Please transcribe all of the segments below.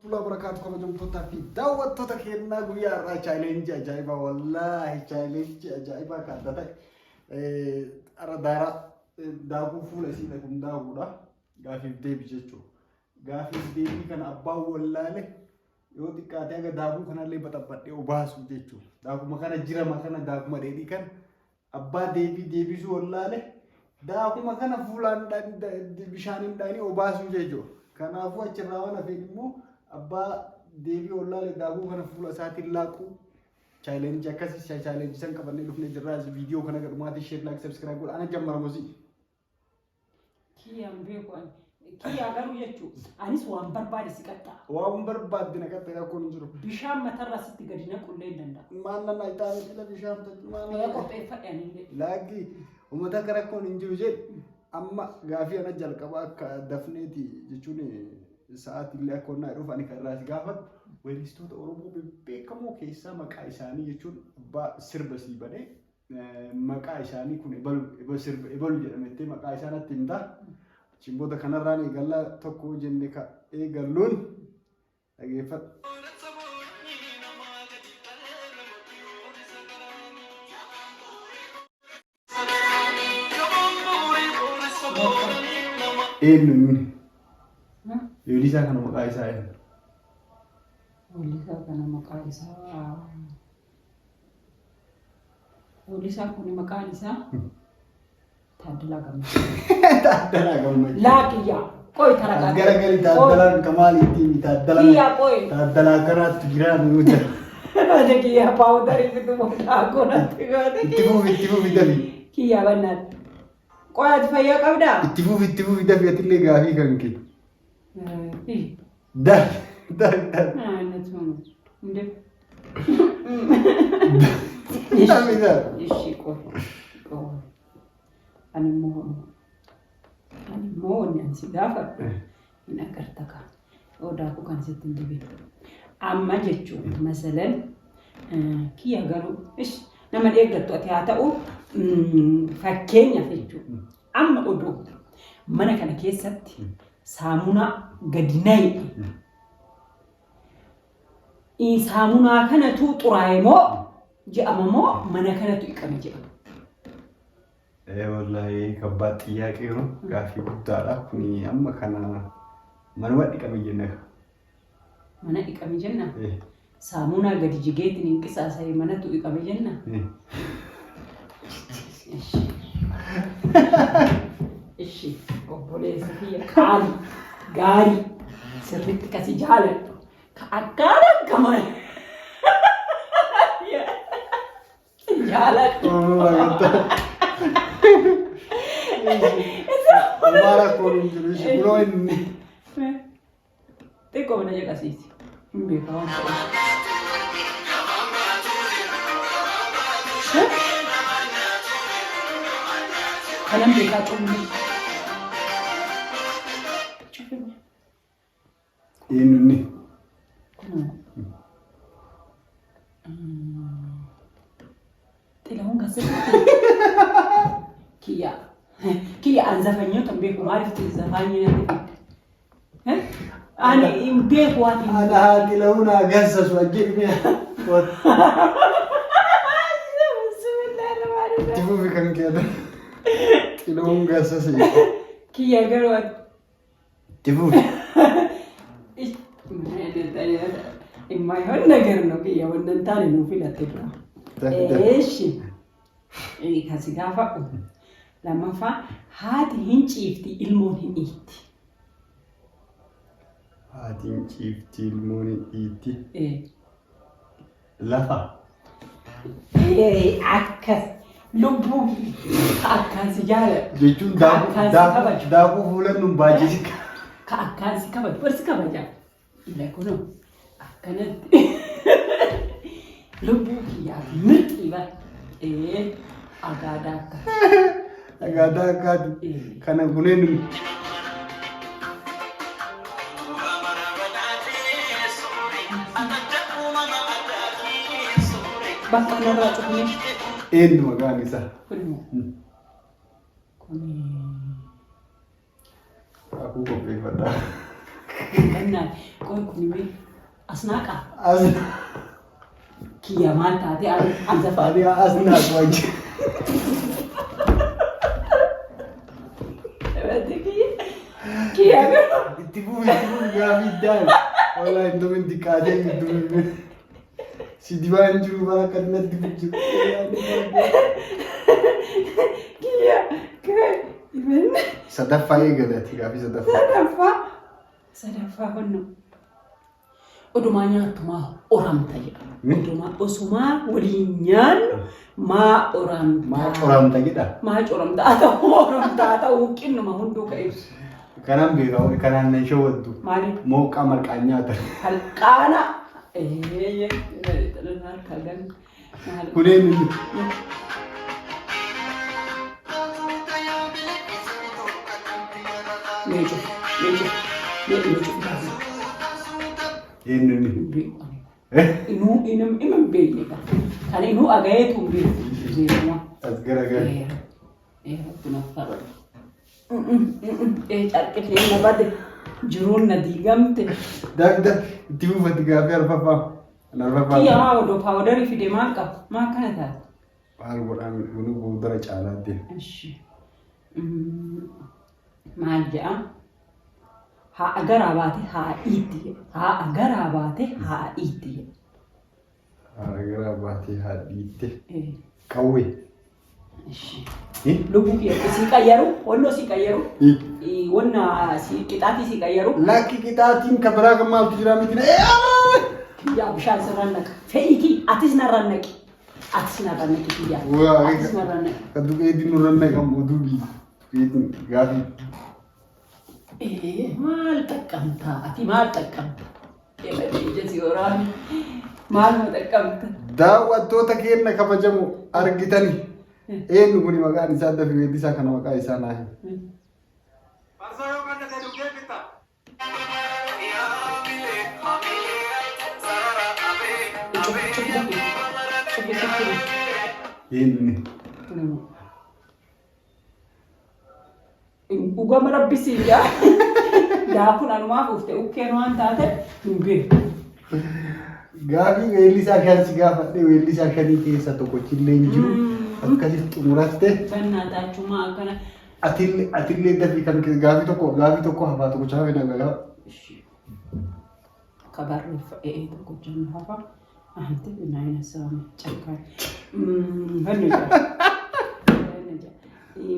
Warahmatullahi wabarakatuh kabajamtootaa fi daawwattoota keenyaa guyyaa har'aa chaalenjii ajaa'ibaa wallaahi chaalenjii ajaa'ibaa kan adda ta'e har'a daaraa daakuu fuula isii dhaquun daakuudha gaafiif deebi jechuudha. Gaafiif deebii kana abbaan wallaale yoo xiqqaate haga daakuu kanallee baxabbadhee obaasu jechuudha. Daakuma kana jirama kana daakuma dheedhii kana Abbaa deebii deebisuu wallaale daakuma kana fuulaan bishaaniin dhaanii obaasuu jechuudha. Kanaafuu achirraa waan hafeen immoo abbaa deebii wallaale daakuu kana fuula isaatiin laaquu chaalenjii akkasii chaalenjii san qabannee dhufnee jirra. Viidiyoo kana gadhumaatii sheer laayik sabskiraayib godha. Ana jammaramusii. Kiyyaan beeku ani. Kiyyaa garuu jechuu anis waan barbaade si qaxxaa. Waan barbaadde na qaxxe rakkoon hin jiru. Bishaan matarraa sitti gadi naqullee hin danda'a. Maal nan ayxaanii fila bishaan maal Mee qopheeffadhe anillee. Laaggi uummata akka rakkoon hin jiru jedhu amma gaafii ana jalqaba akka dafneeti jechuun sa'aatii illee akka onnaa dhufu ani kan irraa si gaafadhu weellistoota Oromoo bebbeekamoo keessaa maqaa isaanii jechuun abbaa sirba sii banee maqaa isaanii kun ebalu ebalu sirba ebalu jedhamettee maqaa isaa natti himta. Achiin booda kanarraan eegallaa tokko jenne ka eegalluun dhageeffadhu. Eenyu inni? Weellisaa kana maqaa isaa eenyu? Weellisaa kana maqaa isaa Weellisaan kun maqaan isaa Taaddalaa Gammachuu. Taaddalaa Gammachuu. Laa kiyyaa. Qoy taragaa. As garagali Taaddalaan kamaaliitti mi Taaddalaan. Kiyyaa qoy. Taaddalaa kanaatti jiraa nu jira. Ati kiyyaa paawudarii fidu daakuu natti goote. Itti fufi itti fufi dafi. Kiyyaa bannaatti. Qoy ati fayyaa qabdaa? Itti fufi itti fufi dafi atillee gaafii kan kee. Dafi dafi dafi. እንዴ Dafi dafi. እሺ ቆይ ቆይ ani immoo ani immoo wanni ani si gaafadhu hin agarta kaa odaakuu kan sitti hin dibin amma jechuun masalan kiyya garuu ish nama deeggattu ati haa ta'u fakkeenyaaf jechuun amma oduu mana kana keessatti saamunaa gadi na'e Saamunaa kanatu xuraa'e moo je'ama moo mana kanatu dhiqame jedhama. Ee wallaahi kabbaad xiyyaaqee no gaaffii guddaadha kuni amma kana manuma dhiqame jenna. Mana dhiqame jenna. Saamunaa gadi jigeetiin hin qisaasa'e manatu dhiqame jenna. Ishi obboleessa kiyya qaali gaarii sirriitti kasi jaaladhu ka akkaan akka malee jaaladhu. Homaa rakkoon hin jiru ishi kunoo inni. Xiqqoo na caqasiisi. Hin beekaa waan ta'eef. Kanan beekaa cufne. Cufne. Eenyu inni? Kunoo. Xilahuun Gassasuu. Kiyya. Kiyya an zafanyoota hin beeku maaliif zafaanyii natti fidde? Ani hin beeku waan hin Ana haa Xilahuun haa gassasu ajjeefne. Itti fufi kan keeta. Xilahuun gassase. Kiyya garuu ati Itti fufi. የማይሆን ነገር ነው። kiyya wannan taane nuu filatte dura. Eeshi kan si gaafadhu lammaffaa haati hin ciifti ilmoon hin dhiitti. Haati hin ciifti ilmoon hin dhiitti. Lafa. Akkas lubbuu ka akkaan si jaaladhu. Jechuun Ka daakuu akkaan si daakuu kabaju. daakuu fuula nun baachisi. Ka akkaan si kabaju. Bar si kabaja. Ila kunoo akkanatti lubbuu kiyyaaf mirqii bar. Ee agaadaa akka. Agaadaa akkaati. Kana kuneen Bakka narraa cufne. Eenyu maqaan isaa? Kun immoo. Kun Akaakuu qopheeffadha. Bannaa qoy kun mee asnaaqaa As kiyya maal taate an zafa. Ani asnaaq wajji. Kiyya kiyya garuu. Itti fufi, itti fufi, gaafii itti aanu. Wallaahi indomiin xiqqaatee indomiin. Si dibaa hin jiru bara akka natti jiru. Kiyya kiyya. Sadaffaa eegalati gaafii sadaffaa. Sadaffaa sadaffaa kunnu. Odumaa nyaattu maa oramta jedha. Odumaa osumaa waliin nyaannu maa oramta. Maa coramta jedha. Maa coramta haa ta'u oramta haa ta'u qinnuma hunduu ka ibsu. Kanaan beekaa kanaan nan shawwaddu. Maaliif? Mooqaa marqaan nyaatan. Halqaana. Eeyyee. Harka gan. Maal? Kuneen inni. Mee cufi. Mee cufi. Mee mee cufi gaafii. Eenyu inni? Hin beeku ani. Inuu inum inum hin beekne gaa. Kana inuu agayeetu hin beeku. Zeeruma. As garagala. Ee rabbi naaf farra. Ee carqillee na bade. Jiruun na diigamte. Dafi dafi itti buufatti gaafii arfaffaa. Arfaffaa. Kiyya maa odoo paawudarii fide maal qaba? Maa akkana taate? Maal godhaan kunuu boodara caalaatti. Ishi. Maal jedha? Haa agaraa baate haa dhiitti jedha. Haa agaraa baate haa dhiitti jedha. Haa garaa baatee haa dhiitte. Qawwee. Ishi. Lubbuu kiyya sii qayyaru, wannoo sii qayyaru, wanna sii qixaatii sii qayyaru. Lakki qixaatiin kan biraa kan maaltu jira miti. Kiyyaa bishaan sirraan naqa. Fe'ii kiyya atis narraan naqi. Atis narraan naqi kiyyaa. Atis narraan naqi. Kan duqeetiin nurra naqamu oduu biyyi. Duqeetiin gaafii. Maal xaqqamta? Ati maal xaqqamta? Ija si waraane. Maal ma xaqqamta? Daawwattoota keenya kabajamu argitani. Eenyu kuni maqaan isaa dafi weellisaa kana maqaa isaa naa himi. Farsoo yoo qannate dhugee fixa. Eenyu inni? Dhugama rabbi sii jaa. Daakuun anumaa fuufte ukkeen waan taate hin beeku. Gaafii weellisaa shan si gaafadhe weellisaa shanii keessa tokkochillee hin jiru. Akkasitti xumuratte. Bannaa taachumaa akkana. Atillee atillee dafii kan gaafii tokko hafaa tokko caafe na gagaa. Akka barreeffa tokko jennu hafa. Ahanti binaayina saame cakkaa. Hannu jaa. Hannu jaa.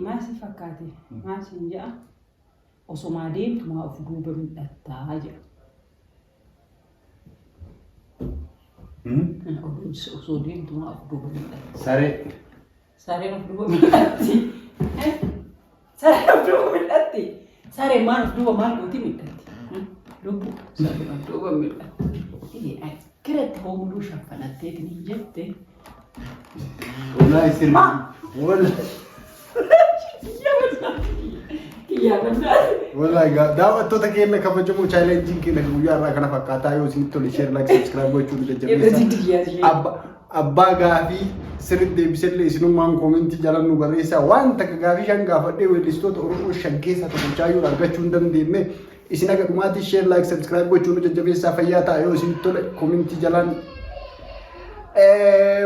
Maal si fakkaate? Maal siin ja'a? Osomaa deemtu maa of duuba mil'attaa jedha. Osoo deemtu maa of duuba mil'atta? Saree. Sareen of duuba mil'atti. Sareen of duuba mil'atti. Sareen maal of duuba maal gooti mil'atti? Lubbu sareen of duuba mil'atti. Akkiratti hoomluu shaffanatteetiin hin jette. Wallaahi sirrii. Wallaahi. Kiyyaa bannaa. Wallaahi daawwattoota keenya kabajamoo challengeiin keenya guyyaa irraa kana fakkaataa yoo isinitti tole share, like, subscribe gochuun jajjabeessa. Abbaa gaafii sirriitti deebisellee isinummaan commentii jala nu barreessaa. Waan takka gaafii shan gaafadhee weellistoota Oromoo shan keessaa tokko chaayyuu argachuu hin dandeenye. Isin aga dhumaatti share, like, subscribe gochuun nu jajjabeessaa. Fayyaa ta'a. Yoo isinitti tole commentii jalaan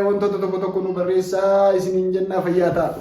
wantoota tokko tokko nu barreessaa isiniin jennaa. Fayyaa ta'a.